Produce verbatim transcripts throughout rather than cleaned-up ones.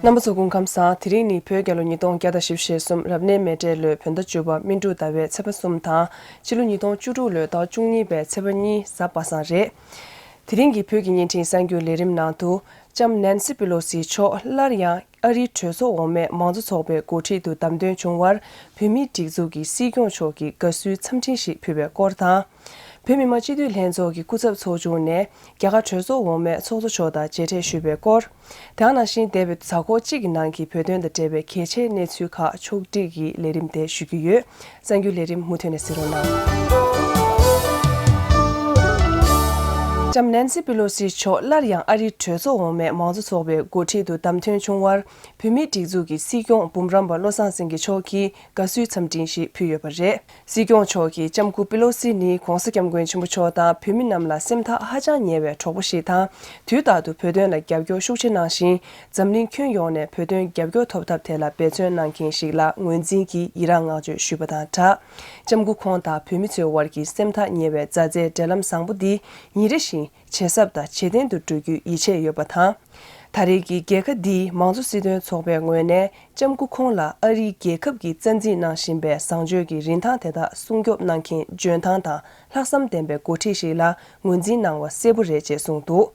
རྣམ་པ་ཚོ་སྐུ་ཁམས་བཟང་། དེ་རིང་ནི་བོད་རྒྱལ་ལོ་ཉིས་སྟོང་བརྒྱ་དང་བཞི་བཅུ་ཞེ་གསུམ་རབ་གནས་མེ་སྤྲེལ་ལོའི་བོད་ཟླ་བཅུ་པ་སྨིན་དྲུག་ཟླ་བའི་ཚེས་པ་གསུམ་དང་། ཕྱི་ལོ་ཉིས་སྟོང་བཅུ་དྲུག་ལོའི་ཟླ་བཅུ་གཉིས་པའི་ཚེས་པ་གཉིས་གཟའ་པ་སངས་རེད། དེ་རིང་གི་བོད་ཀྱི་བརྙན་འཕྲིན་གསར་འགྱུར་ལས་རིམ་ནང་དུ། ལྕམ་ནན་སི་པི་ལོ་སི་མཆོག་སླར་ཡང་ཨ་རིའི་གྲོས་ཚོགས་འོག་མའི་མང་གཙོ་ཚོགས་པའི་འགོ་ཁྲིད་དུ་བདམས་ཐོན་བྱུང་བར་བོད་མིའི་སྒྲིག་འཛུགས་ཀྱི་སྲིད་སྐྱོང་མཆོག་གིས་དགའ་བསུའི་འཚམས་འཕྲིན་ཞིག་ཕུལ་བའི་སྐོར་དང་། བོད་མི་མང་སྤྱི་འཐུས་ལྷན་ཚོགས་ཀྱི་སྐུ་ཚབ་ཚོགས་ཆུང་ནས་རྒྱ་གར་གྲོས་ཚོགས་འོག་མའི་ཚོགས་གཙོ་མཆོག་དང་མཇལ་འཕྲད་ཞུས་པའི་སྐོར། དེ་ནང་བཞིན་འདས་པའི་གཟའ་འཁོར་གཅིག་གི་ནང་གི་བོད་དོན་དང་འབྲེལ་བའི་གལ་ཆེའི་གནས་ཚུལ་ཁག་ཕྱོགས་བསྒྲིགས་ཀྱི་ལས་རིམ་དེ་ཞུ་རྒྱུ་ཡོད། གསར་འགྱུར་ལས་རིམ་མུ་མཐུད་ནས་གཟིགས་རོགས་གནང་། ལྕམ་ནན་སི་པི་ལོ་སི་མཆོག་སླར་ཡང་ཨ་རིའི་གྲོས་ཚོགས་འོག་མའི་མང་གཙོ་ཚོགས་པའི་འགོ་ཁྲིད་དུ་བདམས་ཐོན་བྱུང་བར། བོད་མིའི་སྒྲིག་འཛུགས་ཀྱི་སྲིད་སྐྱོང་འབུམ་རམས་པ་བློ་བཟང་སེང་གེ་མཆོག་གིས་དགའ་བསུའི་འཚམས་འཕྲིན་ཞིག་ཕུལ་ཡོད་པ་རེད། སྲིད་སྐྱོང་མཆོག་གིས་ལྕམ་སྐུ་པི་ལོ་སི་ནི་༧གོང་ས་༧སྐྱབས་མགོན་ཆེན་པོ་མཆོག་དང་བོད་མི་རྣམས་ལ་སེམས་ཐག་ཧ་ཅང་ཉེ་བའི་གྲོགས་པོ་ཞིག་དང་། དུས་རྟག་ཏུ་བོད་དོན་ལ་རྒྱབ་སྐྱོར་ཤུགས་ཆེ་གནང་ཞིང་། འཛམ་གླིང་ཁྱོན་ཡོངས་ནས་བོད་དོན་རྒྱབ་སྐྱོར་ཐོབ་ཐབས་དེ་ལ་འབད་བརྩོན་གནང་མཁན་ཞིག་ལ་ངོས་འཛིན་གྱིས་ཡི་རངས་བསྔགས་བརྗོད་ཞུས་པ་དང་སྦྲགས། ལྕམ་སྐུ་ཁོང་དང་བོད་མི་ཚོའི་དབར་གྱི་སེམས་ཐག་ཉེ་བའི་མཛའ་བརྩེའི་འབྲེལ་ལམ་བཟང་པོ་འདི་ཉིན་རེ་བཞིན་ཇེ་ཟབ་དང་ཇེ་བརྟན་དུ་འགྲོ་རྒྱུའི་ཡིད་ཆེས་ཡོད་པ་དང་། ད་རེས་ཀྱི་རྒྱལ་ཁ་འདིས་མང་གཙོ་སྲིད་དོན་ཚོགས་པའི་ངོས་ནས་ལྕམ་སྐུ་ཁོང་ལ་ཨ་རིའི་རྒྱལ་ཁབ་ཀྱིས་རྩ་འཛིན་གནང་བཞིན་པའི་བཟང་སྤྱོད་ཀྱི་རིན་ཐང་དེ་དག་སྲུང་སྐྱོབ་གནང་མཁན་འཇོན་ཐང་དང་ལྷག་བསམ་ལྡན་པའི་འགོ་ཁྲིད་ཞིག་ལ་ངོས་འཛིན་གནང་བ་གསལ་པོ་རེད་ཅེས་གསུངས་འདུག་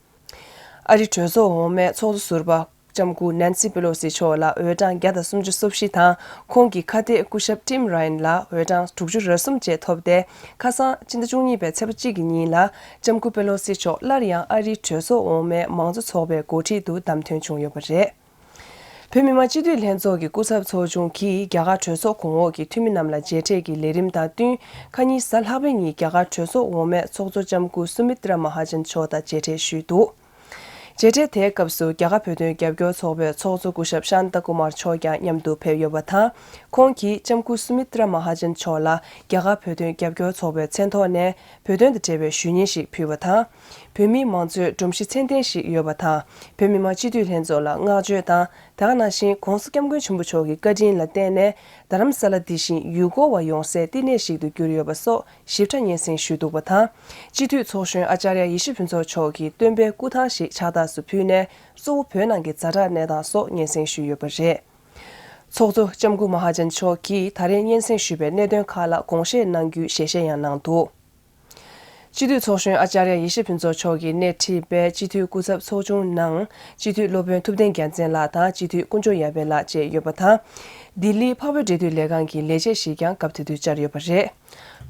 ཨ་རི་གྲོས་ཚོགས་འོག་མའི་ཚོགས་གཙོ་ཟུར་པ་ལྕམ་སྐུ་ནན་སི་པེ་ལོ་སི་མཆོག་ལ་འོས་གྲངས་བརྒྱ་དང་སུམ་ཅུ་སོ་བཞི་དང་། ཁོང་གི་ཁ་གཏད་སྐུ་ཞབས་ཊིམ་ར་ཡན་ལ་འོས་གྲངས་དྲུག་ཅུ་རེ་གསུམ་བཅས་ཐོབ་སྟེ། ཁ་སང་སྤྱི་ཟླ་བཅུ་གཉིས་པའི་ཚེས་པ་གཅིག་གི་ཉིན་ལ་ལྕམ་སྐུ་པེ་ལོ་སི་མཆོག་སླར་ཡང་ཨ་རིའི་གྲོས་ཚོགས་འོག་མའི་མང་གཙོ་ཚོགས་པའི་འགོ་ཁྲིད་དུ་བདམས་ཐོན་བྱུང་ཡོད་པ་རེད། བོད་མི་མང་སྤྱི་འཐུས་ལྷན་ཚོགས་ཀྱི་སྐུ་ཚབ་ཚོགས་ཆུང་གིས་རྒྱ་གར་གྲོས་ཚོགས་གོང་འོག་གི་འཐུས་མི་རྣམས་ལ་མཇལ་འཕྲད་ཀྱི་ལས་རིམ་དང་བསྟུན། ཁ་ཉིན་གཟའ་ལྷག་པའི་ཉིན་རྒྱ་གར་གྲོས་ཚོགས་འོག་མའི་ཚོགས་གཙོ་ལྕམ་སྐུ་སུ་མི་ཏྲ་མ་ཧ་ཇན་མཆོག་དང་མཇལ་འཕྲད་ཞུས་འདུག་མཇལ་འཕྲད་དེའི་སྐབས་སུ་རྒྱ་གར་བོད་དོན་རྒྱབ་སྐྱོར་ཚོགས་པའི་ཚོགས་གཙོ་སྐུ་ཞབས་ཤཱན་ཏ་ཀུ་མར་མཆོག་ཀྱང་མཉམ་དུ་ཕེབས་ཡོད་པ་དང་། ཁོང་གིས་ལྕམ་སྐུ་སུ་མི་ཏྲ་མ་ཧ་ཇན་མཆོག་ལ་རྒྱ་གར་བོད་དོན་རྒྱབ་སྐྱོར་ཚོགས་པའི་མཚན་ཐོག་ནས་བོད་དོན་དང་འབྲེལ་བའི་ཞུ་སྙན་ཞིག་ཕུལ་བ་དང་། བོད་མིའི་མང་གཙོའི་སྒྲོམ་གཞི་ཚད་ལྡན་ཞིག་ཡོད་པ་དང་། བོད་མི་མང་སྤྱི་འཐུས་ལྷན་ཚོགས་ལ་བསྔགས་བརྗོད་དང་། དེ་ག་ནང་བཞིན་༧གོང་ས་༧སྐྱབས་མགོན་ཆེན་པོ་མཆོག་གི་བཀའ་དྲིན་ལ་བརྟེན་ནས་རྡ་རམ་ས་ལ་འདི་བཞིན་ཡུལ་སྐོར་བ་ཡོང་སའི་བསྟི་གནས་ཤིག་ཏུ་གྱུར་ཡོད་པ་སོགས་ཞིབ་ཕྲ་སྙན་སེང་ཞུས་འདུག་པ་དང་། སྤྱི་འཐུས་ཚོགས་གཞོན་ཨ་ཅཱརྱ་ཡེ་ཤེས་ཕུན་ཚོགས་མཆོག་གིས་སྟོན་པའི་སྐུ་ཐང་ཞིག་ཕྱག་རྟགས་སུ་ཕུལ་ནས་གཙོ་བོ་བོད་ནང་གི་ཛ་དྲག་གནས་སྟངས་སོགས་སྙན་སེང་ཞུས་ཡོད་པ་རེད། ཚོགས་གཙོ་ལྕམ་སྐུ་མ་ཧཱ་ཅན་མཆོག་གིས་ད་རེས་སྙན་སེང་ཞུས་པའི་གནད་དོན་ཁག་ལ་དགོངས་བཞེས་གནང་རྒྱུའི་ཞལ་བཞེས་ཡང་གནང་འདུག་སྤྱི་འཐུས་ཚོགས་གཞོན་ཨ་ཅཱརྱ་ཡེ་ཤེས་ཕུན་ཚོགས་མཆོག་གིས་སྣེ་ཁྲིད་པའི་སྤྱི་འཐུས་སྐུ་ཚབ་ཚོགས་ཆུང་ནང་། སྤྱི་འཐུས་སློབ་དཔོན་ཐུབ་བསྟན་རྒྱལ་མཚན་ལགས་དང་སྤྱི་འཐུས་དཀོན་མཆོག་ཡར་འཕེལ་ལགས་བཅས་ཡོད་པ་དང་། ལྡི་ལིའི་འཕགས་བོད་འབྲེལ་མཐུད་ལས་ཁང་གི་ལས་བྱེད་ཞིག་ཀྱང་སྐབས་དེ་དུས་བཅར་ཡོད་པ་རེད།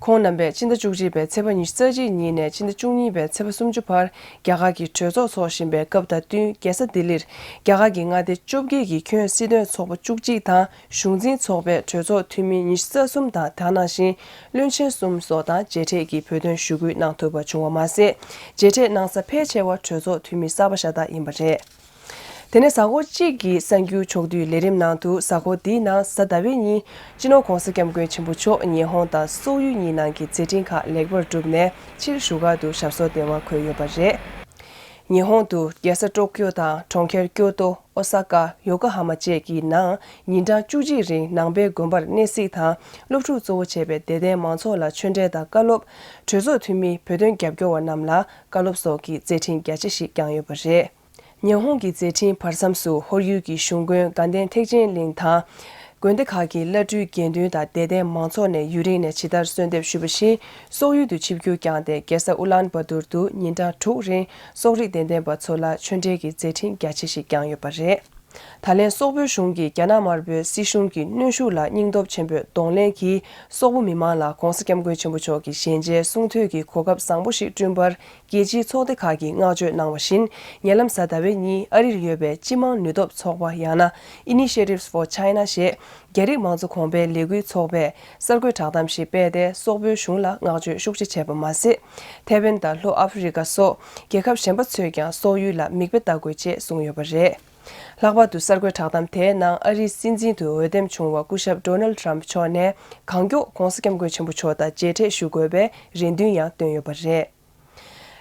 ཁོང་རྣམ་པས་སྤྱི་ཟླ་བཅུ་གཅིག་པའི་ཚེས་པ་ཉི་ཤུ་རྩ་གཅིག་ཉིན་ནས་སྤྱི་ཟླ་བཅུ་གཉིས་པའི་ཚེས་པ་སུམ་ཅུ་བར་རྒྱ་གར་གྱི་གྲོས་ཚོགས་འཚོགས་བཞིན་པའི་སྐབས་དང་བསྟུན། རྒྱལ་ས་ལྡི་ལིར་རྒྱ་གར་གྱི་མངའ་སྡེ་བཅོ་བརྒྱད་ཀྱི་ཁྱོན་སྲིད་དོན་ཚོགས་པ་བཅུ་གཅིག་དང་། གཞུང་འཛིན་ཚོགས་པའི་གྲོས་ཚོགས་འཐུས་མི་ཉི་ཤུ་རྩ་གསུམ་དང་། དེ་ནང་བཞིན་བློན་ཆེན་གསུམ་སོགས་དང་མཇལ་འཕྲད་ཀྱིས་བོད་དོན་ཞུ་སྐུལ་གནང་ཐུབ་པ་བྱུང་བ་མ་ཟད། མཇལ་འཕྲད་གནང་ས་ཕལ་ཆེ་བ་གྲོས་ཚོགས་འཐུས་མི་གསར་པ་ཤ་སྟག་ཡིན་པ་རེད། དེ་ནས་གཟའ་འཁོར་གཅིག་གི་གསར་འགྱུར་ཕྱོགས་བསྡུས་ལས་རིམ་ནང་དུ། གཟའ་འཁོར་འདིའི་ནང་གཟའ་ཟླ་བའི་ཉིན་སྤྱི་ནོར་༧གོང་ས་༧སྐྱབས་མགོན་ཆེན་པོ་མཆོག་ཉི་ཧོང་དང་སོག་ཡུལ་གཉིས་ནང་གི་མཛད་འཕྲིན་ཁག་ལེགས་པར་གྲུབ་ནས་ཕྱིར་བཞུགས་སྒར་དུ་ཞབས་སོར་གདན་དབང་འཁོད་ཡོད་པ་རེད། ཉི་ཧོང་དུ་རྒྱལ་ས་ཀྲོ་ཀྱོ་དང་གྲོང་ཁྱེར་ཀྱོ་ཏོ། ཨོ་ས་ཀ། ཡོ་ཀོ་ཧ་མ་བཅས་ཀྱི་ནང་ཉིན་གྲངས་བཅུ་གཅིག་རིང་ནང་པའི་དགོན་པར་གནས་གཟིགས་དང་། སློབ་ཕྲུག་གཙོ་བོ་བྱས་པའི་དད་ལྡན་མང་ཚོགས་ལ་ཆོས་འབྲེལ་དང་བཀའ་སློབ། གྲོས་ཚོགས་འཐུས་མི། བོད་དོན་རྒྱབ་སྐྱོར་བ་རྣམས་ལ་བཀའ་སློབ་སོགས་ཀྱི་མཛད་འཕྲིན་རྒྱ་ཆེ་ཞིག་བསྐྱངས་ཡོད་པ་རེད། ཉི་ཧོང་གི་མཛད་འཕྲིན་བར་མཚམས་སུ་ཧོར་ཡུལ་གྱི་གཞུང་དཔོན་དགའ་ལྡན་ཐེག་ཆེན་གླིང་དང་། དགོན་སྡེ་ཁག་གི་བླ་སྤྲུལ་དགེ་འདུན་དང་དད་ལྡན་མང་ཚོགས་ནས་ཡུན་རིང་ནས་ཇི་ལྟར་གསོལ་འདེབས་ཞུས་པ་བཞིན། སོག་ཡུལ་དུ་ཆིབས་བསྒྱུར་བསྐྱངས་ཏེ། རྒྱལ་ས་ཨུ་ལན་བ་ཏུར་དུ་ཉིན་གྲངས་དྲུག་རིང་སོག་རིགས་དད་ལྡན་པ་ཚོ་ལ་ཆོས་འབྲེལ་གྱི་མཛད་འཕྲིན་རྒྱ་ཆེ་ཞིག་བསྐྱངས་ཡོད་པ་རེད། ད་ལན་སོག་པོའི་གཞུང་གིས་རྒྱ་ནག་དམར་པོའི་སྲིད་གཞུང་གི་གནོན་ཤུགས་ལ་སྙིང་སྟོབས་ཆེན་པོས་གདོང་ལེན་གྱིས། སོག་པོ་མི་མང་ལ་༧གོང་ས་༧སྐྱབས་མགོན་ཆེན་པོ་མཆོག་གི་ཞལ་མཇལ་གསུང་ཐོས་ཀྱི་གོ་སྐབས་བཟང་པོ་ཞིག་བསྐྲུན་པར། རྒྱལ་སྤྱིའི་ཚོགས་སྡེ་ཁག་གིས་བསྔགས་བརྗོད་གནང་བ་བཞིན། ཉེ་ལམ་གཟའ་ཟླ་བའི་ཉིན་ཨ་རིར་ཡོད་པའི་སྤྱི་དམངས་ནུས་སྟོབས་ཚོགས་པ། ཡང་ན། Initiatives for China ཞེས་རྒྱ་རིགས་མང་གཙོ་གོང་འཕེལ་ལས་འགུལ་ཚོགས་པས་གསར་འགོད་བསྒྲགས་གཏམ་ཞིག་སྤེལ་ཏེ། སོག་པོའི་གཞུང་ལ་བསྔགས་བརྗོད་ཤུགས་ཆེ་བྱས་པ་མ་ཟད། ཐའེ་ཝན་དང་ལྷོ་ཨ་ཧྥེ་རི་ཀ་སོགས་རྒྱལ་ཁབ་གཞན་པ་ཚོས་ཀྱང་སོག་ཡུལ་ལ་མིག་དཔེ་ལྟ་དགོས་ཅེས་གསུངས་ཡོད་པ་རེད། ལྷག་པར་དུ་གསར་འགོད་བསྒྲགས་གཏམ་དེའི་ནང་ཨ་རིའི་སྲིད་འཛིན་དུ་འོས་འདེམས་བྱུང་བ་སྐུ་ཞབས་ཌོ་ནལ་ཊམ་མཆོག་ནས་གང་མགྱོགས་༧གོང་ས་༧སྐྱབས་མགོན་ཆེན་པོ་མཆོག་དང་མཇལ་འཕྲད་ཞུ་དགོས་པའི་རེ་འདུན་ཡང་བཏོན་ཡོད་པ་རེད།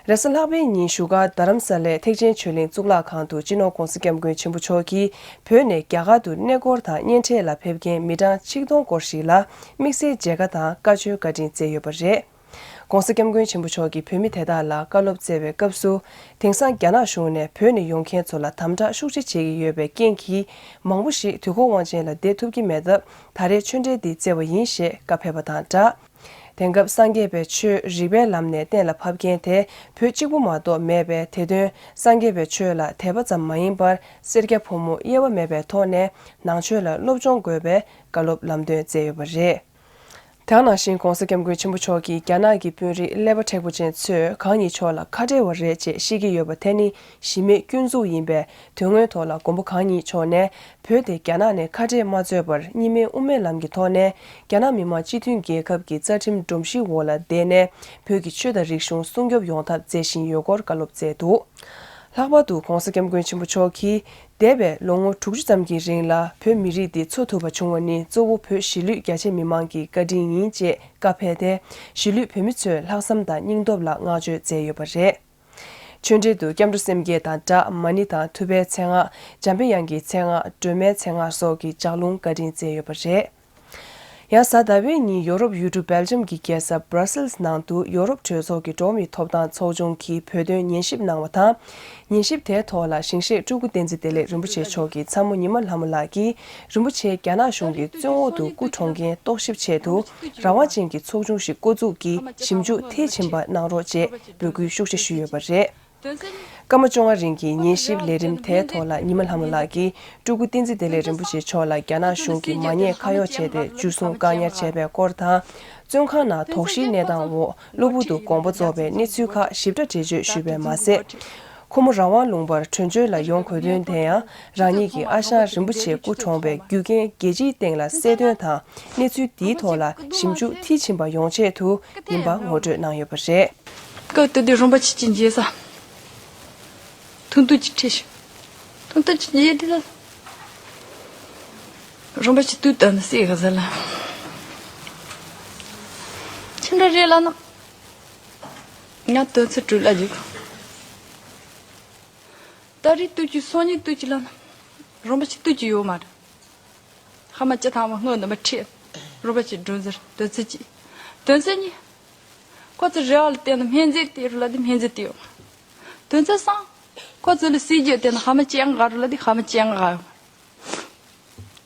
རེས་གཟའ་ལྷག་པའི་ཉིན་བཞུགས་སྒར་རྡ་རམ་ས་ལའི་ཐེག་ཆེན་ཆོས་གླིང་གཙུག་ལག་ཁང་དུ་སྤྱི་ནོར་༧གོང་ས་༧སྐྱབས་མགོན་ཆེན་པོ་མཆོག་གིས་བོད་ནས་རྒྱ་གར་དུ་གནས་སྐོར་དང་གཉེན་འཕྲད་ལ་ཕེབས་མཁན་མི་གྲངས་ཆིག་སྟོང་སྐོར་ཞིག་ལ་དམིགས་བསལ་མཇལ་ཁ་དང་བཀའ་ཆོས་བཀའ་དྲིན་སྩལ་ཡོད་པ་རེད། ༧གོང་ས་༧སྐྱབས་མགོན་ཆེན་པོ་མཆོག་གིས་བོད་མི་དེ་དག་ལ་བཀའ་སློབ་སྩལ་བའི་སྐབས་སུ། དེང་སང་རྒྱ་ནག་གཞུང་ནས་བོད་ནས་ཡོང་མཁན་ཚོ་ལ་དམ་དྲག་ཤུགས་ཆེ་བྱེད་ཀྱི་ཡོད་པའི་རྐྱེན་གྱིས། མང་པོ་ཞིག་དུས་འཁོར་དབང་ཆེན་ལ་བསྡད་ཐུབ་ཀྱི་མེད་སྟབས། ད་རེས་ཆོས་འབྲེལ་འདི་བསྩལ་བ་ཡིན་ཞེས་བཀའ་ཕེབས་པ་དང་སྦྲགས། དེང་སྐབས་སངས་རྒྱས་པའི་ཆོས་རིགས་པའི་ལམ་ནས་གཏན་ལ་ཕབ་མཁན་དེ་བོད་གཅིག་པུ་མ་གཏོགས་མེད་པས། དེ་དོན་སངས་རྒྱས་པའི་ཆོས་ལ་དད་པ་ཙམ་མ་ཡིན་པར། སེར་སྐྱ་ཕོ་མོ་དབྱེ་བ་མེད་པའི་ཐོག་ནས་ནང་ཆོས་ལ་སློབ་སྦྱོང་དགོས་པའི་བཀའ་སློབ་ལམ་སྟོན་སྩལ་ཡོད་པ་རེད། དེ་ནང་བཞིན་༧གོང་ས་༧སྐྱབས་མགོན་ཆེན་པོ་མཆོག་གིས་རྒྱ་ནག་གི་དཔོན་རིགས་ཀླད་པ་མཁྲེགས་པོ་ཅན་ཚོས་གང་ཉིད་མཆོག་ལ་ཁ་བྲལ་བ་རེད་ཅེས་བཤད་ཀྱི་ཡོད་པ་དེ་ནི་གཞི་མེད་སྐྱོན་འཛུགས་ཡིན་པས། དོན་དངོས་ཐོག་ལ་མགོན་པོ་གང་ཉིད་མཆོག་ནས་བོད་དེ་རྒྱ་ནག་ནས་ཁ་བྲལ་མ་བཟོས་པར། གཉིས་སྨན་དབུ་མའི་ལམ་གྱི་ཐོག་ནས་རྒྱ་ནག་མི་དམངས་སྤྱི་མཐུན་རྒྱལ་ཁབ་ཀྱི་རྩ་ཁྲིམས་སྒྲོམ་གཞིའི་འོག་ལ་བསྡད་ནས། བོད་ཀྱི་ཆོས་དང་རིག་གཞུང་སྲུང་སྐྱོབ་ཡོང་ཐབས་མཛད་བཞིན་ཡོད་སྐོར་བཀའ་སློབ་སྩལ་འདུག་ལྷག་པར་དུ་༧གོང་ས་༧སྐྱབས་མགོན་ཆེན་པོ་མཆོག་གིས། འདས་པའི་ལོ་ངོ་དྲུག་ཅུ་ཙམ་གྱི་རིང་ལ་བོད་མི་རིགས་འདི་འཚོ་ཐུབ་པ་བྱུང་བ་ནི་གཙོ་བོ་བོད་གཞིས་ལུས་རྒྱ་ཆེ་མི་མང་གི་བཀའ་དྲིན་ཡིན་ཅེས་བཀའ་ཕེབས་ཏེ། གཞིས་ལུས་བོད་མི་ཚོའི་ལྷག་བསམ་དང་སྙིང་སྟོབས་ལ་བསྔགས་བརྗོད་མཛད་ཡོད་པ་རེད། ཆོས་འབྲེལ་དུ་སྐྱབས་འགྲོ་སེམས་བསྐྱེད་དང་སྦྲགས། མ་ཎི་དང་ཐུབ་པའི་མཚན་སྔགས། འཇམ་པའི་དབྱངས་ཀྱི་མཚན་སྔགས། སྒྲོལ་མའི་མཚན་སྔགས་སོགས་ཀྱི་ལྗགས་ལུང་བཀའ་དྲིན་སྩལ་ཡོད་པ་རེད། ཡང་གཟའ་ཟླ་བའི་ཉིན་ཡོ་རོབ་ཡུལ་གྲུ་སྦེལ་ཇམ་གྱི་རྒྱལ་ས་Brussels་ནང་དུ་ཡོ་རོབ་གྲོས་ཚོགས་ཀྱི་འགྲོ་བ་མིའི་ཐོབ་ཐང་ཚོགས་ཆུང་གིས་བོད་དོན་ཉན་ཞིབ་གནང་བ་དང་། ཉན་ཞིབ་དེའི་ཐོག་ལ་ཞིང་གཤེགས་སྤྲུལ་སྐུ་བསྟན་འཛིན་བདེ་ལེགས་རིན་པོ་ཆེ་མཆོག་གི་ཚ་མོ་ཉི་མ་ལྷ་མོ་ལགས་ཀྱིས། རིན་པོ་ཆེ་རྒྱ་ནག་གཞུང་གི་བཙོན་འོག་ཏུ་སྐུ་གྲོངས་རྐྱེན་རྟོག་ཞིབ་ཆེད་དུ་རང་དབང་ཅན་གྱི་ཚོགས་ཆུང་ཞིག་བསྐོ་འཛུགས་ཀྱིས་ཞིབ་འཇུག་མཐིལ་ཕྱིན་པ་གནང་རོགས་ཅེས་འབོད་སྐུལ་ཤུགས་ཆེ་ཞུས་ཡོད་པ་རེད། སྐར་མ་བཅོ་ལྔ་རིང་གི་ཉན་ཞིབ་ལས་རིམ་དེའི་ཐོག་ལ་ཉི་མ་ལྷ་མོ་ལགས་ཀྱིས་སྤྲུལ་སྐུ་བསྟན་འཛིན་བདེ་ལེགས་རིན་པོ་ཆེ་མཆོག་ལ་རྒྱ་ནག་གཞུང་གིས་མ་ཉེས་ཁ་གཡོགས་བྱས་ཏེ་འཇུ་བཟུང་བཀག་ཉར་བྱས་པའི་སྐོར་དང་། བཙོན་ཁང་ནང་དོགས་གཞིའི་གནས་སྟངས་འོག་གློ་བུར་དུ་དགོངས་པ་རྫོགས་པའི་གནས་ཚུལ་ཁག་ཞིབ་ཕྲ་འགྲེལ་བརྗོད་ཞུས་པས་མ་ཟད། ཁོ་མོ་རང་དབང་ལུང་པར་བྲོས་བྱོལ་ལ་ཡོང་དགོས་དོན་དེ་ཡང་རང་ཉིད་ཀྱི་ཨ་ཞང་རིན་པོ་ཆེ་སྐུ་གྲོངས་པའི་རྒྱུ་རྐྱེན་རྒྱལ་སྤྱིའི་སྟེང་ལ་གསལ་སྟོན་དང་། གནས་ཚུལ་འདིའི་ཐོག་ལ་ཞིབ་འཇུག་མཐིལ་ཕྱིན་པ་ཡོང་ཆེད་དུ་ཡིན་པ་ངོ་སྤྲོད་གནང་ཡོད་པ་རེད། སྐབས་དེ་དུས་རིན་པོ་ཆེ་གཅིག་མཇལ་ས། ཐུང་ཐུང་གཅིག་ཁྲིད་ཤིག་ཐུང་ཐུང་གཅིག་མཇལ་དུས་ལ། རིན་པོ་ཆེ་དུས་ལྟར་ནི་སྲིད་ག་ཟེར་ལ། ཁྱེད་འདྲ་རེད་ལ་ན། ང་དོན་ཚེ་སྤྲུལ་ལ་འཇུག་ད་རེས་དུས་ཀྱི་སང་ཉིན་དུས་ཀྱི་ལ་ན། རིན་པོ་ཆེ་དུས་ཀྱི་ཡོད་མ་རེད། ཧ་མ་ཅི་ཐང་བ་སྔོན་འདི་མ་ཁྲིད། རོ་པ་ཅིག་སྒྲོན་ཟེར་དོན་ཚེ་གཅིག་དོན་ཚེ་གཉིས། ཁོ་ཚོ་རེ་བ་ལ་བརྟེན་ནས་སྨན་རྫས་སྟེར་རུ་ལ་དེ་སྨན་རྫས་སྟེར་ཡོང་། དོན་ཚེ་གསུམ། ཁོ་ཚོ་ལ་སྲིད་ཇུས་བརྟེན་ནས་ཧ་མ་ཅན་ག་རུ་ལ་དེ་ཧ་མ་ཅན་ག་ཡོང་།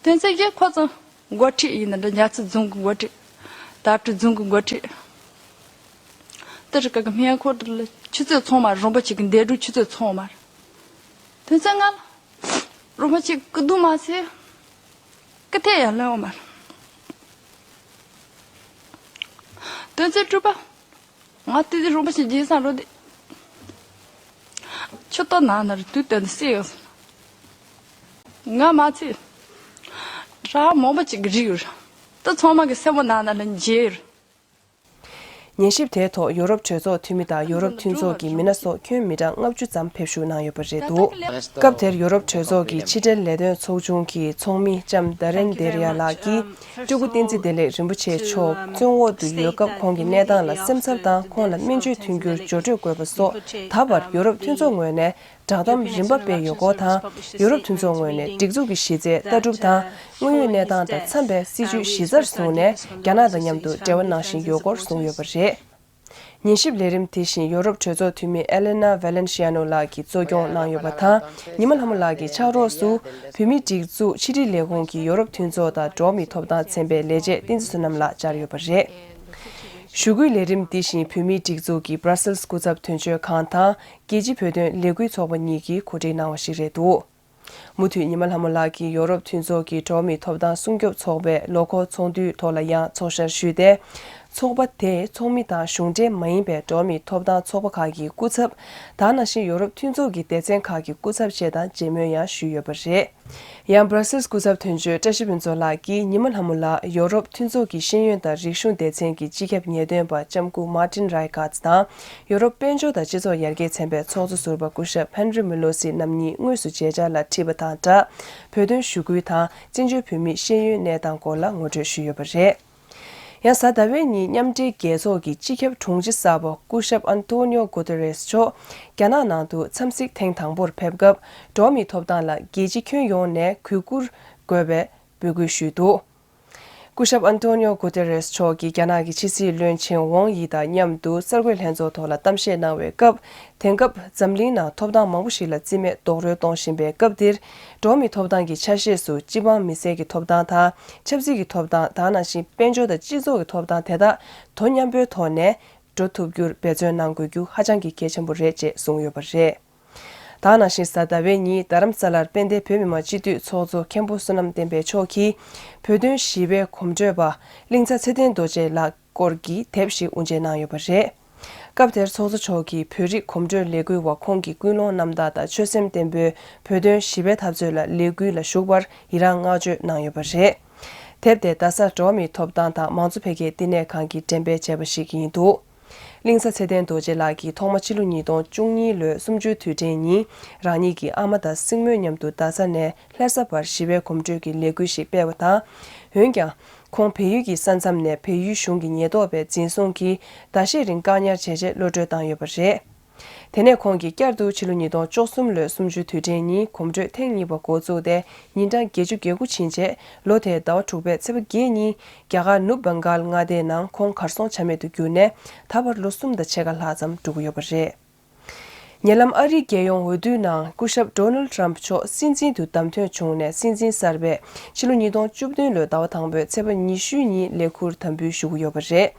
དོན་ཚེ་བཞི། ཁོ་ཚོ་འགོ་ཁྲིད་ཡིན་ན་འདྲ་ཉ་ཚི་རྫོང་གི་འགོ་ཁྲིད། དྭ་ཕྲུག་རྫོང་གི་འགོ་ཁྲིད། དེ་རིགས་ཀྱི་སྨན་ཁང་དེ་ལ་ཆུ་ཚོད་ཚང་མ་རིན་པོ་ཆེ་གི་འདས་གྲོངས་ཆུ་ཚོད་ཚང་མ་རེད། དོན་ཚེ་ལྔ་ལ། རིན་པོ་ཆེ་སྐུ་གདུང་མ་ཟེར། སྐུ་ཐལ་ཡང་ལེན་འོང་མ་རེད། དོན་ཚེ་དྲུག་པ། ང་དེ་དུས་རིན་པོ་ཆེ་མཇལ་ས་འགྲོ་དུས། ཆུ་ཏོ་ནང་ན་རུ་དུས་སྟོན་ནས་བསད་ཡོད། ང་མ་ཚད། བྲག་མང་པོ་ཅིག་གི་རིགས་ཡོད། དེ་ཚང་མ་གི་སེན་མོ་ནང་ན་ལ་མཇལ་ཡོད། ཉན་ཞིབ་དེའི་ཐོག་ཡོ་རོབ་གྲོས་ཚོགས་འཐུས་མི་དང་ཡོ་རོབ་མཐུན་ཚོགས་ཀྱི་མི་སྣ་སོགས་ཁྱོན་མི་གྲངས་ལྔ་བཅུ་ཙམ་ཕེབས་ཞུགས་གནང་ཡོད་པ་རེད་འདུག་སྐབས་དེར་ཡོ་རོབ་གྲོས་ཚོགས་ཀྱི་ཕྱི་འབྲེལ་ལས་དོན་ཚོགས་ཆུང་གི་ཚོགས་མི་ལྕམ་Darendreya་ལགས་ཀྱིས། སྤྲུལ་སྐུ་བསྟན་འཛིན་བདེ་ལེགས་རིན་པོ་ཆེ་མཆོག་བཙོན་འོག་ཏུ་ཡོད་སྐབས་ཁོང་གི་གནས་སྟངས་ལ་སེམས་འཚབ་དང་ཁོང་ལ་སྨན་བཅོས་མཐུན་འགྱུར་སྦྱོར་སྤྲོད་དགོས་པ་སོགས་ད་བར་ཡོ་རོབ་མཐུན་ཚོགས་ངོས་ནས་བསྒྲགས་གཏམ་རིམ་པ་སྤེལ་ཡོད་སྐོར་དང་། ཡོ་རོབ་མཐུན་ཚོགས་ངོས་ནས་སྒྲིག་འཛུགས་ཀྱི་གཞི་རྩའི་ལྟ་གྲུབ་དང་དངོས་ཡོད་གནས་སྟངས་དང་འཚམས་པའི་སྲིད་ཇུས་གཞི་རྩར་བཟུང་ནས་རྒྱ་ནག་དང་མཉམ་དུ་འབྲེལ་བ་གནང་བཞིན་ཡོད་སྐོར་གསུངས་ཡོད་པ་རེད། ཉན་ཞིབ་ལས་རིམ་དེ་བཞིན་ཡོ་རོབ་གྲོས་ཚོགས་འཐུས་མི་Elena Valenciano་ལགས་ཀྱིས་གཙོ་སྐྱོང་གནང་ཡོད་པ་དང་། ཉི་མ་ལྷ་མོ་ལགས་ཀྱི་ཕྱག་རོགས་སུ་བོད་མིའི་སྒྲིག་འཛུགས་ཕྱི་དྲིལ་ལས་ཁུངས་ཀྱི་ཡོ་རོབ་མཐུན་ཚོགས་དང་འགྲོ་བ་མིའི་ཐོབ་ཐང་ཚན་པའི་ལས་བྱེད་བསྟན་འཛིན་བསོད་ནམས་ལགས་བཅར་ཡོད་པ་རེད། ཞུ་སྐུལ་ལས་རིམ་འདི་བཞིན་བོད་མིའི་སྒྲིག་འཛུགས་ཀྱི་Brussels་སྐུ་ཚབ་དོན་གཅོད་ཁང་དང་རྒྱལ་སྤྱིའི་བོད་དོན་ལས་འགུལ་ཚོགས་པ་གཉིས་ཀྱིས་གོ་སྒྲིག་གནང་བ་ཞིག་རེད་འདུག་མུ་མཐུད་ཉི་མ་ལྷ་མོ་ལགས་ཀྱིས་ཡོ་རོབ་མཐུན་ཚོགས་ཀྱི་འགྲོ་བ་མིའི་ཐོབ་ཐང་སྲུང་སྐྱོབ་ཚོགས་པའི་ལོ་འཁོར་ཚོགས་འདུའི་ཐོག་ལ་ཡང་ཚོགས་བཅར་ཞུས་ཏེ། ཚོགས་པ་དེས་ཚོགས་མི་དང་གཞུང་འབྲེལ་མ་ཡིན་པའི་འགྲོ་བ་མིའི་ཐོབ་ཐང་ཚོགས་པ་ཁག་གི་སྐུ་ཚབ་དང་། ནང་བཞིན་ཡོ་རོབ་མཐུན་ཚོགས་ཀྱི་སྡེ་ཚན་ཁག་གི་སྐུ་ཚབ་བཅས་དང་མཇལ་མོལ་ཡང་ཞུས་ཡོད་པ་རེད། ཡང་Brussels་སྐུ་ཚབ་དོན་གཅོད་བཀྲ་ཤིས་ཕུན་ཚོགས་ལགས་ཀྱིས་ཉི་མ་ལྷ་མོ་ལགས་ཡོ་རོབ་མཐུན་ཚོགས་ཀྱི་ཤེས་ཡོན་དང་རིག་གཞུང་སྡེ་ཚན་གྱི་སྤྱི་ཁྱབ་ཉེས་དོན་པ་ལྕམ་སྐུ་Martin Reichertz་དང་། ཡོ་རོབ་དཔལ་འབྱོར་དང་སྤྱི་ཚོགས་ཡར་རྒྱས་ཚན་པའི་ཚོགས་གཙོ་ཟུར་པ་སྐུ་ཞབས་Henry Mlossi་རྣམ་གཉིས་དངོས་སུ་མཇལ་བཅར་ལ་ཁྲིད་པ་དང་སྦྲགས། བོད་དོན་ཞུ་སྐུལ་དང་བཙན་བྱོལ་བོད་མིའི་ཤེས་ཡོན་གནས་སྟངས་སྐོར་ལ་ངོ་སྤྲོད་ཞུས་ཡོད་པ་རེད། ཡང་གཟའ་ཟླ་བའི་ཉིན་མཉམ་འབྲེལ་རྒྱལ་ཚོགས་ཀྱི་སྤྱི་ཁྱབ་དྲུང་ཆེ་གསར་པ་སྐུ་ཞབས་Antonio Guterres་མཆོག་རྒྱ་ནག་ནང་དུ་འཚམས་གཟིགས་ཐེངས་དང་པོར་ཕེབས་སྐབས། འགྲོ་བ་མིའི་ཐོབ་ཐང་ལ་རྒྱལ་སྤྱི་ཁྱོན་ཡོངས་ནས་གུས་བཀུར་དགོས་པའི་འབོད་སྐུལ་ཞུས་འདུག་སྐུ་ཞབས་ཨན་ཏོ་ནིའོ་གུ་ཏེ་རེས་མཆོག་གིས་རྒྱ་ནག་གི་ཕྱི་སྲིད་བློན་ཆེན་ཝང་ཡི་དང་མཉམ་དུ་གསར་འགོད་ལྷན་ཚོགས་ཐོག་ལ་གཏམ་བཤད་གནང་བའི་སྐབས། དེང་སྐབས་འཛམ་གླིང་ནང་ཐོབ་ཐང་མང་པོ་ཞིག་ལ་རྩིས་མེད་རྡོག་རོལ་གཏོང་བཞིན་པའི་སྐབས་འདིར། འགྲོ་བ་མིའི་ཐོབ་ཐང་གི་ཆ་ཤས་སུ་སྤྱི་འབངས་མི་སེར་གྱི་ཐོབ་ཐང་དང་། ཆབ་སྲིད་ཀྱི་ཐོབ་ཐང་། དེ་ནང་བཞིན་དཔལ་འབྱོར་དང་སྤྱི་ཚོགས་ཀྱི་ཐོབ་ཐང་དེ་དག་དོ་མཉམ་པོའི་ཐོག་ནས་འགྲོ་ཐུབ་རྒྱུར་འབད་བརྩོན་གནང་དགོས་རྒྱུ་ཧ་ཅང་གི་གལ་ཆེན་པོ་རེད་ཅེས་གསུངས་ཡོད་པ་རེད། དེ་ནང་བཞིན་གཟའ་ཟླ་བའི་ཉིན་རྡ་རམ་ས་ལར་དཔལ་ལྡན་བོད་མི་མང་སྤྱི་འཐུས་ཚོགས་གཙོ་མཁན་པོ་བསོད་ནམས་བསྟན་འཕེལ་མཆོག་གིས་བོད་དོན་ཞི་བའི་གོམ་བགྲོད་པ་གླིང་ཚ་ཚེ་བརྟན་རྡོ་རྗེ་ལགས་སྐོར་གྱི་དེབ་ཞིག་དབུ་འབྱེད་གནང་ཡོད་པ་རེད། སྐབས་དེར་ཚོགས་གཙོ་མཆོག་གིས་བོད་རིགས་གོམ་བགྲོད་ལས་འགུལ་བ་ཁོང་གི་ཀུན་སློང་རྣམ་དག་དང་ཆོད་སེམས་བརྟན་པོས་བོད་དོན་ཞི་བའི་འཐབ་རྩོད་ལ་ལས་འགུལ་ལ་ཞུགས་པར་ཡི་རངས་བསྔགས་བརྗོད་གནང་ཡོད་པ་རེད། དེབ་དེ་རྡ་ས་འགྲོ་བ་མིའི་ཐོབ་ཐང་དང་མང་གཙོ་འཕེལ་རྒྱས་བསྟི་གནས་ཁང་གིས་འགྲེམས་སྤེལ་བྱས་པ་ཞིག་ཡིན་འདུག་གླིང་ཚ་ཚེ་བརྟན་རྡོ་རྗེ་ལགས་ཀྱིས་ཐོག་མ་ཕྱི་ལོ་ཉིས་སྟོང་བཅུ་གཉིས་ལོའི་གསུམ་བཅུའི་དུས་དྲན་ཉིན་རང་ཉིད་ཀྱི་ཨ་མ་དང་སྲིང་མོའི་མཉམ་དུ་རྡ་ས་ནས་ལྷ་ས་བར་ཞི་བའི་གོམ་བགྲོད་ཀྱི་ལས་འགུལ་ཞིག་སྤེལ་བ་དང་། འོན་ཀྱང་། ཁོང་བལ་ཡུལ་གྱི་ས་མཚམས་ནས་བལ་ཡུལ་གཞུང་གི་ཉེན་རྟོག་པས་འཛིན་བཟུང་གིས་ཟླ་ཤས་རིང་བཀག་ཉར་བྱས་རྗེས་གློད་གྲོལ་བཏང་ཡོད་པ་རེད། དེ་ནས་ཁོང་གིས་བསྐྱར་དུ་ཕྱི་ལོ་ཉིས་སྟོང་བཅུ་གསུམ་ལོའི་གསུམ་བཅུའི་དུས་དྲན་ཉིན་གོམ་བགྲོད་ཐེངས་གཉིས་པ་འགོ་བཙུགས་ཏེ་ཉིན་གྲངས་བརྒྱད་ཅུ་གྱ་དགུ་ཕྱིན་རྗེས་ལོ་དེའི་ཟླ་བ་དྲུག་པའི་ཚེས་པ་བརྒྱད་ཉིན་རྒྱ་གར་ནུབ་བྷང་གཱལ་མངའ་སྡེའི་ནང་ཁོང་གར་སོང་ཆ་མེད་དུ་གྱུར་ནས་ད་བར་ལོ་གསུམ་དང་ཕྱེད་ཀ་ལྷག་ཙམ་འགྲོ་གི་ཡོད་པ་རེད། ཉེ་ལམ་ཨ་རིའི་རྒྱལ་ཡོངས་འོས་བསྡུའི་ནང་སྐུ་ཞབས་ཌོ་ནལ་ཊམ་མཆོག་སྲིད་འཛིན་དུ་བདམས་ཐོན་བྱུང་ནས་སྲིད་འཛིན་གསར་པས་ཕྱི་ལོ་ཉིས་སྟོང་བཅུ་བདུན་ལོའི་ཟླ་བ་དང་པོའི་ཚེས་པ་ཉི་ཤུའི་ཉིན་ལས་འཁུར་དམ་འབུལ་ཞུ་གི་ཡོད་པ་རེད།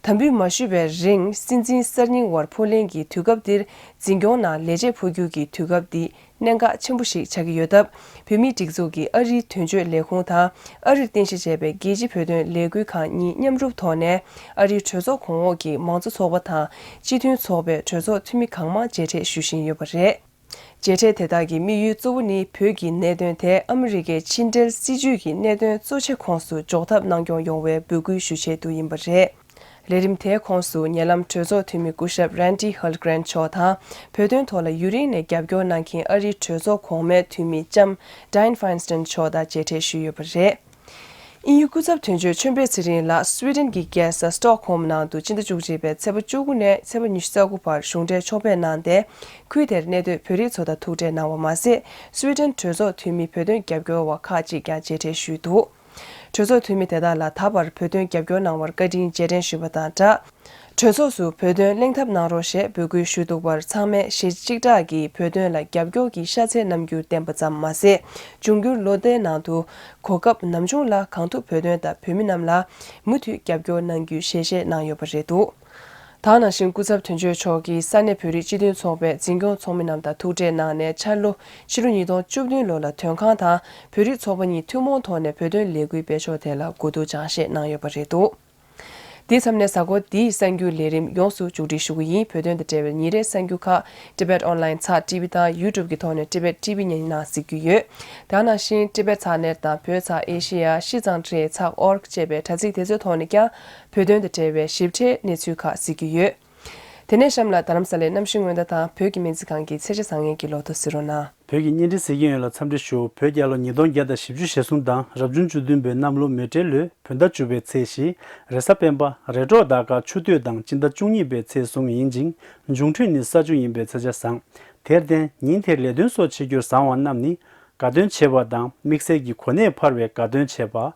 དམ་འབུལ་མ་ཞུས་པའི་རིང་སྲིད་འཛིན་གསར་རྙིང་བར་འཕོ་ལེན་གྱི་དུས་སྐབས་འདིར་འཛིན་སྐྱོང་ནང་ལས་བྱེད་འཕོ་འགྱུར་གྱི་དུས་སྐབས་འདི་གནད་འགག་ཆེན་པོ་ཞིག་ཆགས་ཀྱི་ཡོད་སྟབས། བོད་མིའི་སྒྲིག་འཛུགས་ཀྱི་ཨ་རིའི་དོན་གཅོད་ལས་ཁུངས་དང་ཨ་རིར་རྟེན་གཞི་བྱས་པའི་རྒྱལ་སྤྱིའི་བོད་དོན་ལས་འགུལ་ཁང་གཉིས་མཉམ་རུབ་ཐོག་ནས་ཨ་རིའི་གྲོས་ཚོགས་གོང་འོག་གི་མང་གཙོ་ཚོགས་པ་དང་སྤྱི་མཐུན་ཚོགས་པའི་གྲོས་ཚོགས་འཐུས་མི་གང་མང་མཇལ་འཕྲད་ཞུ་བཞིན་ཡོད་པ་རེད། མཇལ་འཕྲད་དེ་དག་གི་དམིགས་ཡུལ་གཙོ་བོ་ནི་བོད་ཀྱི་གནད་དོན་དེ་ཨ་མི་རི་ཀའི་ཕྱི་འབྲེལ་སྲིད་ཇུས་ཀྱི་གནད་དོན་གཙོ་ཆེ་ཁོངས་སུ་འཇོག་ཐབས་གནང་སྐྱོང་ཡོང་བའི་འབོད་སྐུལ་ཞུ་ཆེད་དུ་ཡིན་པ་རེད། ལས་རིམ་དེའི་ཁོངས་སུ་ཉེ་ལམ་གྲོས་ཚོགས་འཐུས་མི་སྐུ་ཞབས་Randy Hultgren་མཆོག་དང་བོད་དོན་ཐོག་ལ་ཡུན་རིང་ནས་རྒྱབ་སྐྱོར་གནང་མཁན་ཨ་རིའི་གྲོས་ཚོགས་གོང་མའི་འཐུས་མི་ལྕམ་Dianne Feinstein་མཆོག་དང་མཇལ་འཕྲད་ཞུས་ཡོད་པ་རེད། དབྱིན་ཡུལ་སྐུ་ཚབ་དོན་གཅོད་ཆོས་འཕེལ་ཚེ་རིང་ལགས་སུའེ་ཌེན་གྱི་རྒྱལ་ས་སི་ཊོག་ཧོམ་ནང་དུ་སྤྱི་ཟླ་བཅུ་གཅིག་པའི་ཚེས་པ་བཅུ་དགུ་ནས་ཚེས་པ་ཉི་ཤུ་རྩ་དགུ་བར་གཞུང་འབྲེལ་ཕྱོགས་ཕེབས་གནང་སྟེ། ཁུལ་དེར་གནས་སྡོད་བོད་རིགས་ཚོ་དང་ཐུག་འཕྲད་གནང་བ་མ་ཟད། སུའེ་ཌེན་གྲོས་ཚོགས་འཐུས་མི་བོད་དོན་རྒྱབ་སྐྱོར་བ་ཁག་ཅིག་ཀྱང་མཇལ་འཕྲད་ཞུས་འདུག་གྲོས་ཚོགས་འཐུས་མི་དེ་དག་ལ་ད་བར་བོད་དོན་རྒྱབ་སྐྱོར་གནང་བར་བཀའ་དྲིན་རྗེས་དྲན་ཞུས་པ་དང་སྦྲགས། གྲོས་ཚོགས་སུ་བོད་དོན་གླེང་ཐབས་གནང་རོགས་ཞེས་འབོད་སྐུལ་ཞུ་འདུག་པར་ཚང་མས་གཞི་གཅིག་གྲགས་ཀྱིས་བོད་དོན་ལ་རྒྱབ་སྐྱོར་གྱི་ཤ་ཚའི་རྣམ་འགྱུར་བསྟན་པ་ཙམ་མ་ཟད། འབྱུང་འགྱུར་ལོ་ཟླའི་ནང་དུ་གོ་སྐབས་ནམ་བྱུང་ལ་གང་ཐུབ་བོད་དོན་དང་བོད་མི་རྣམས་ལ་མུ་མཐུད་རྒྱབ་སྐྱོར་གནང་རྒྱུའི་ཞལ་བཞེས་གནང་ཡོད་པ་རེད་འདུག་དེ་ནང་བཞིན་སྐུ་ཚབ་དོན་གཅོད་མཆོག་གིས་ས་གནས་བོད་རིགས་སྤྱི་མཐུན་ཚོགས་པའི་འཛིན་སྐྱོང་ཚོགས་མི་རྣམས་དང་ཐུག་འཕྲད་གནང་ནས་འཆར་ལོ་ཕྱི་ལོ་ཉིས་སྟོང་བཅུ་བདུན་ལོ་ལ་དོན་ཁང་དང་བོད་རིགས་ཚོགས་པ་གཉིས་ཐུན་མོང་ཐོག་ནས་བོད་དོན་ལས་འགུལ་སྤེལ་ཕྱོགས་ཐད་ལ་གོ་བསྡུར་སྦྱང་བཤད་གནང་ཡོད་པ་རེད་འདུག་དེའི་མཚམས་ནས་གཟའ་འཁོར་འདིའི་གསར་འགྱུར་ལས་རིམ་ཡོངས་སུ་མཇུག་སྒྲིལ་ཞུ་གི་ཡིན། བོད་དོན་དང་འབྲེལ་བའི་ཉིན་རེའི་གསར་འགྱུར་ཁག་Tibet Online་ཚགས་ཊི་ཝི་དང་YouTube་གི་ཐོག་ནས་Tibet་ཊི་ཝི་བརྙན་ནང་གཟིགས་རྒྱུ་ཡོད། དེ་ནང་བཞིན་Tibet་ཚགས་ནེར་དང་བོད་ཚགས་ཨེ་ཤེ་ཡ་ཤི་ཙང་ཁྲེ་ཚགས་org་ཅེས་པའི་དྲ་ཚིགས་དེ་ཚོའི་ཐོག་ནས་ཀྱང་བོད་དོན་དང་འབྲེལ་བའི་ཞིབ་ཕྲའི་གནས་ཚུལ་ཁག་གཟིགས་རྒྱུ་ཡོད། དེ་ནས་གཤམ་ལ་རྡ་རམ་ས་ལའི་གནམ་གཤིས་སྔོན་བརྡ་དང་བོད་ཀྱི་སྨན་རྩིས་ཁང་གི་ཚེས་ཆ་བཟང་ངན་གྱི་ལོ་ཐོ་གཟིགས་རོགས་གནང་། བོད་ཀྱི་བརྙན་འཕྲིན་གཟིགས་མཁན་ཡོངས་ལ་འཚམས་འདྲི་ཞུ། བོད་རྒྱལ་ལོ་ཉིས་སྟོང་བརྒྱ་དང་བཞི་བཅུ་ཞེ་གསུམ་དང་རབ་བྱུང་བཅུ་བདུན་པའི་གནམ་ལོ་མེ་སྤྲེལ་ལོའི་བོད་ཟླ་བཅུ་པའི་ཚེས་བཞི། རེས་གཟའ་སྤེན་པ། རེས་གྲོགས་ཟླ་སྐར་ཆུ་སྟོད་དང་སྤྱི་ཟླ་བཅུ་གཉིས་པའི་ཚེས་གསུམ་ཡིན་ཅིང་། འབྱུང་འཕྲོད་ནི་ས་བཅུ་ཡིན་པའི་ཚེས་ཆ་བཟང་། དེར་བརྟེན་ཉིན་དེར་ལས་དོན་སོགས་བྱེད་རྒྱུར་བཟང་བ་རྣམས་ནི། དགའ་སྟོན་བྱེད་པ་དང་དམིགས་བསལ་གྱི་གོ་གནས་འཕར་བའི་དགའ་སྟོན་བྱེད་པ།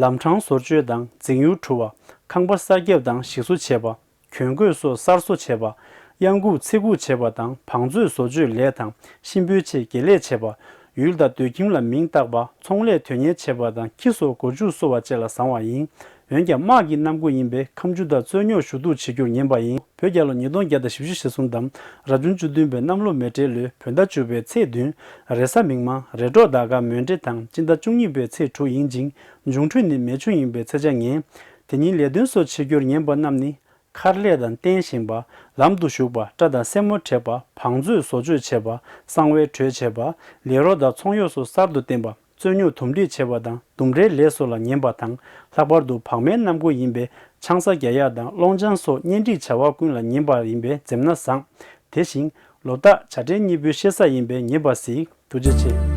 ལམ་འཕྲང་བཟོ་བཅོས་དང་འཛིང་ཡུལ་གྲུ་བ། ཁང་པ་གསར་རྒྱབ་དང་ཞིག་གསོ་བྱེད་པ། གྱོན་གོས་སོགས་གསར་བཟོ་བྱེད་པ། གཡང་འགུག་ཚེ་འགུག་བྱེད་པ་དང་བང་མཛོད་བཟོ་བཅོས་ལས་དང་གཤིན་པོའི་ཆེད་དགེ་ལས་བྱེད་པ། ཡུལ་དང་སྡོད་ཁྱིམ་ལ་མིང་བཏགས་པ། ཚོང་ལས་དོན་གཉེར་བྱེད་པ་དང་ཁྱི་སོགས་སྒོ་ཕྱུགས་གསོ་བ་བཅས་ལ་བཟང་བ་ཡིན། འོན་ཀྱང་དམག་གི་གནམ་སྒོ་ཡིན་པས་ཁ་མཆུ་དང་རྩོད་རྙོག་ཞུ་གཏུག་བྱེད་རྒྱུར་ངན་པ་ཡིན། བོད་རྒྱལ་ལོ་ཉིས་སྟོང་བརྒྱ་དང་བཞི་བཅུ་ཞེ་གསུམ་དང་རབ་བྱུང་བཅུ་བདུན་པའི་གནམ་ལོ་མེ་སྤྲེལ་ལོའི་བོད་ཟླ་བཅུ་པའི་ཚེས་བདུན། རེས་གཟའ་མིག་དམར། རེས་གྲོགས་ཟླ་སྐར་མེ་སྤྲེལ་དང་སྤྱི་ཟླ་བཅུ་གཉིས་པའི་ཚེས་དྲུག་ཡིན་ཅིང་། འབྱུང་འཕྲོད་ནི་མེ་ཆུ་ཡིན་པའི་ཚེས་ཆ་ངན། དེ་ཉིན་ལས་དོན་སོགས་བྱེད་རྒྱུར་ངན་པ་རྣམས་ནི། མཁར་ལས་དང་རྟེན་བཞེངས་པ། ལམ་དུ་ཞུགས་པ། སྐྲ་དང་སེན་མོ་བྲེག་པ། བང་མཛོད་བཟོ་བཅོས་བྱེད་པ། གསང་བའི་གྲོས་བྱེད་པ། ལས་རོགས་དང་ཚོང་གཡོག་སོགས་གསར་དུ་བསྟེན་པ། རྩོད་རྙོག་དུམ་སྒྲིག་བྱེད་པ་དང་ལྡུམ་རའི་ལས་སོགས་ལ་ངན་པ་དང་། ལྷག་པར་དུ་བག་མའི་གནམ་སྒོ་ཡིན་པས་ཆང་ས་རྒྱག་ཡག་དང་སློང་ཆང་སོགས་གཉེན་སྒྲིག་བྱ་བ་ཀུན་ལ་ངན་པ་ཡིན་པས་འཛེམ་ན་བཟང་། དེ་བཞིན་ལོ་རྟགས་བྱ་སྤྲེལ་གཉིས་པོའི་ཤེ་ས་ཡིན་པས་ངན་པ་གཟིགས། ཐུགས་རྗེ་ཆེ།